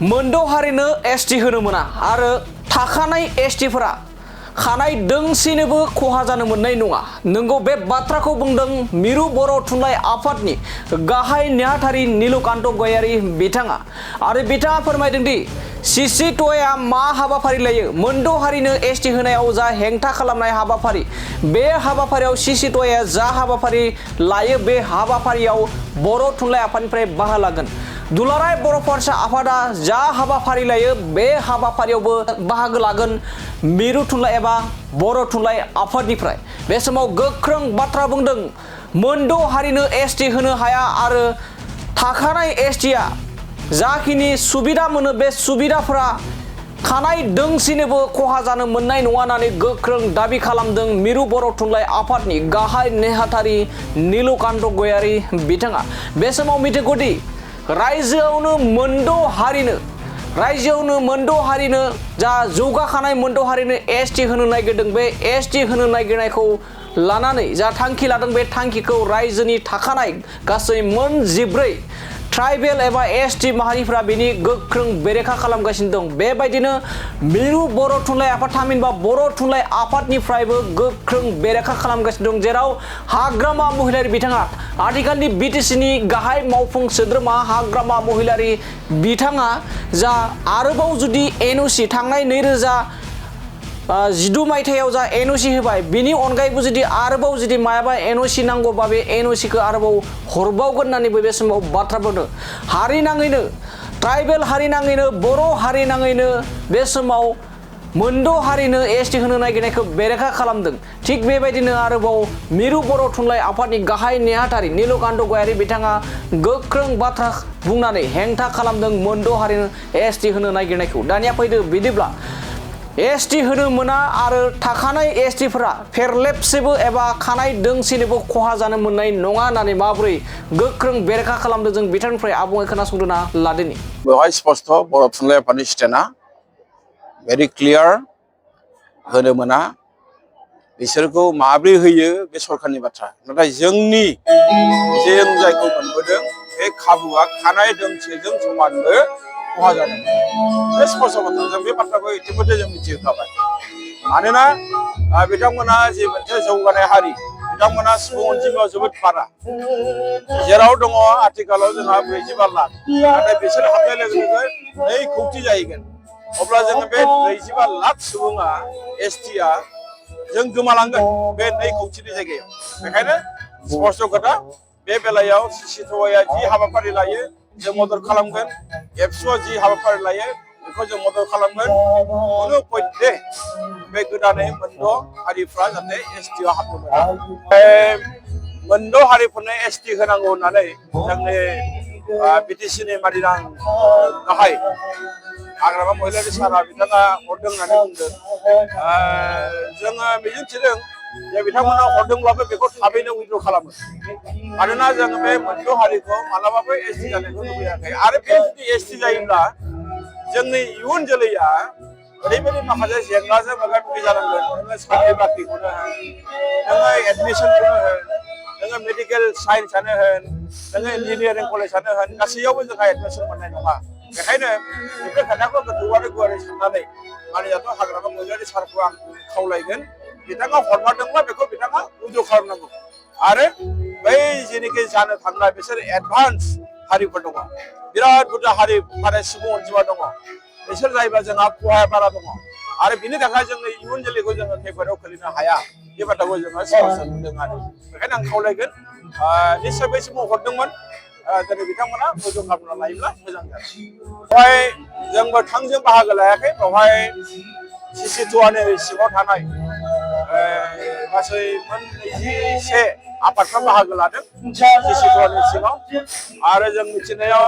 मोनद' हारिनो एसटि होनो मोना आरो थाखानाय एसटिफोरा खानाय दोंसेनोबो खहा जानो मोननाय नङा। नंगौ, बे बाथ्राखौ बुंदों मिरु बर' थुनलाइ आफादनि गाहाय नेहाथारि नीलकान्त गयारी बिथाङा। आरो बिथाङा फोरमायदों दि CC2A मा हाबाफारि लायो, मोनद' हारिनो एसटि होनायाव जा हेंथा खालामनाय हाबाफारि, बे हाबाफारियाव CC2A जा हाबाफारि लायो बे हाबाफारियाव बर' थुनलाइ आफादनिफ्राय बाहागो लागोन। दुलाराय बर' फरायसा आफादा जा हाबाफारि लायो बे हाबाफारियावबो बाहागो लागोन मिरु थुनलाइ एबा बर' थुनलाइ आफादनिफ्राय। बे समाव गोख्रों बाथ्रा बुंदों, मोनद' हारिनो एसटि होनो हाया आरो थाखानाय एसटिआ जाखिनि सुबिदा मोनो बे सुबिदाफोरा खानाय दोंसेनोबो खहा जानो मोननाय नङा होननानै गोख्रों दाबि खालामदों मिरु बर' थुनलाइ आफादनि गाहाय नेहाथारि नीलकान्त गयारी बिथाङा। बे समाव मिथिगौदि रायजोआवनो मोनद' हारिनो जा जौगाखानाय मोनद' हारिनो एसटि होनो नागिरदों, बे एसटि होनो नागिरनायखौ लानानै जा थांखि लादों बे थांखिखौ रायजोनि थाखानाय गासै मोन 14 ट्राइबेल एबा एसटि माहारिफ्रा बेनि गोख्रों बेरेखा खालामगासिनो दं। बेबायदिनो मिरु बर' थुनलाइ आफाद थामहिनबा बर' थुनलाइ आफादनिफ्रायबो गोख्रों बेरेखा खालामगासिनो दं, जेराव हाग्रामा महिलारि बिथाङा आथिखालनि BTCनि गाहाय मावफुं सोद्रोमा हाग्रामा महिलारि बिथाङा जा आरोबाव जुदि NOC थांनाय 2012 मायथाइयाव जा NOC होबाय, बिनि अनगायैबो जुदि आरोबाव जुदि मायाबा NOC नांगौबा बे NOC खौ आरोबाव हरबावगोन होननानैबो बे समाव बाथ्रा बुंदों। हारि नाङैनो, ट्राइबेल हारि नाङैनो, बर' हारि नाङैनो बे समाव मोनद' हारिनो एसटि होनो नागिरनायखौ बेरेखा खालामदों। थिग बेबायदिनो आरोबाव मिरु बर' थुनलाइ आफादनि गाहाय नेहाथारि नीलकान्त गयारी बिथाङा गोख्रों बाथ्रा बुंनानै हेंथा खालामदों मोनद' हारिनो एसटि होनो नागिरनायखौ। दानिया फैदो, बिदिब्ला एसटि होनो मोना आरो थाखानाय एसटिफोरा फेरलेबसेबो एबा खानाय दोंसेनोबो खहा जानो मोननाय नङा होननानै माबोरै गोख्रों बेरेखा खालामदों जों बिथांनिफ्राय आबुङै खोनासंदोना लादोनि। बेवहाय स्पष्ट बर' थुनलाइ आफादनि स्टेन्डआ भेरि क्लियार, होनो मोना। बिसोरखौ माब्रै होयो बे सरखारनि बाथ्रा, नाथाय जोंनि जों जायखौ मोनबोदों बे खाबुआ खानाय दोंसेजों समानबो खहा जादों। बे स्पष्ट बाथ्रा, जों बे बाथ्राखौ इतिमध्य जों मिथिहोखाबाय। मानोना बिथांमोना जे मोनसे जौगानाय हारि, बिथांमोना सुबुं अनजिमायाव जोबोद बारा, जेराव दङ आथिखालाव जोंहा 42 लाख, नाथाय बिसोर हाबनाय लोगो लोगो 2 कौटि जाहैगोन। अब्ला जोङो बे 42 लाख सुबुङा एसटिआ जों गोमालांगोन बे 2 कौटिनि जायगायाव। बेखायनो स्पष्ट खोथा, बे बेलायाव CC2A जि हाबाफारि लायो जों मदद खालामगोन, एबसुआ जि हाबाफारि लायो बेखौ जों मदद खालामगोन। खुनु पयथे बे गोदानै मोनद' हारिफ्रा जाहाथे एसटिआव हाबनो मोना। मोनद' हारिफोरनो एसटि होनांगौ होननानै जोंनि BTCनि मानयां गाहाय हाग्रामा महिलारि सारा बिथाङा हरदों होननानै बुंदों। जोङो मिजिंथिदों जे बिथांमोना हरदोंब्लाबो बेखौ थाबैनो उइद्र' खालामो। मानोना जोङो बे मोनद' हारिखौ मालाबाबो एसटि जानायखौ लुबैयाखै। आरो बे जुदि एसटि जायोब्ला जोंनि इयुन जोलैया ओरैबायदि माखासे जेंनाजों मोगा मोगि जानांगोन। नोङो साख्रि बाख्रिखौनो होन, नोङो एडमिसनखौनो होन, नोङो मेडिकेल साइन्सआनो होन, नोङो इन्जिनियारिं कलेजआनो होन, गासैयावबो जोंहा एडमिसन मोननाय नङा। बेखायनो बेफोर खोथाखौ गोथौ आरो गुवारै साननानै मानयाथ' हाग्रामा महिलारि सारखौ आं खावलायगोन, बिथाङा हरमारदोंब्ला बेखौ बिथाङा उइद्र' खालामनांगौ। आरो बै जेनोखि जानो थांनाय बिसोर एडभान्स हारिफोर दङ, बिराद बुरजा हारि माने सुबुं अनजिमा दङ, बिसोर जायोबा जोंहा खहाया बारा दङ। आरो बिनि थाखाय जोंनि इयुन जोलैखौ जोङो खैफोदाव खोलैनो हाया, बे बाथ्राखौ जोङो स्पष्ट नुदों। आरो बेखायनो आं खावलायगोन, निस्सय बै समाव हरदोंमोन, दिनै बिथांमोना उइद्र' खालामना लायोब्ला मोजां जागोन। बेवहाय जोंबो थोंजों बाहागो लायाखै, बेवहाय CC2A सिङाव थानाय गासै मोन 21 आफादफ्रा बाहागो लादों CC2A सिङाव। आरो जों मिथिनायाव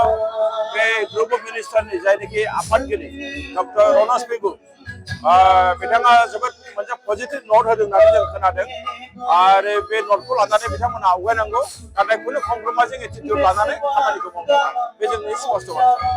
बे ग्रुप अफ मिनिस्टारनि जायनाखि आफादगिरि डक्टर रनज पेगु, बिथाङा जोबोद मोनसे पजिटिभ नट होदों होननानै जों खोनादों। आरो बे नटखौ लानानै बिथांमोना आवगायनांगौ, नाथाय खुनु कमप्रमाइजिं एटिटिउड लानानै खामानिखौ मावनाङा, बे जोंनि स्पष्ट बाथ्रा।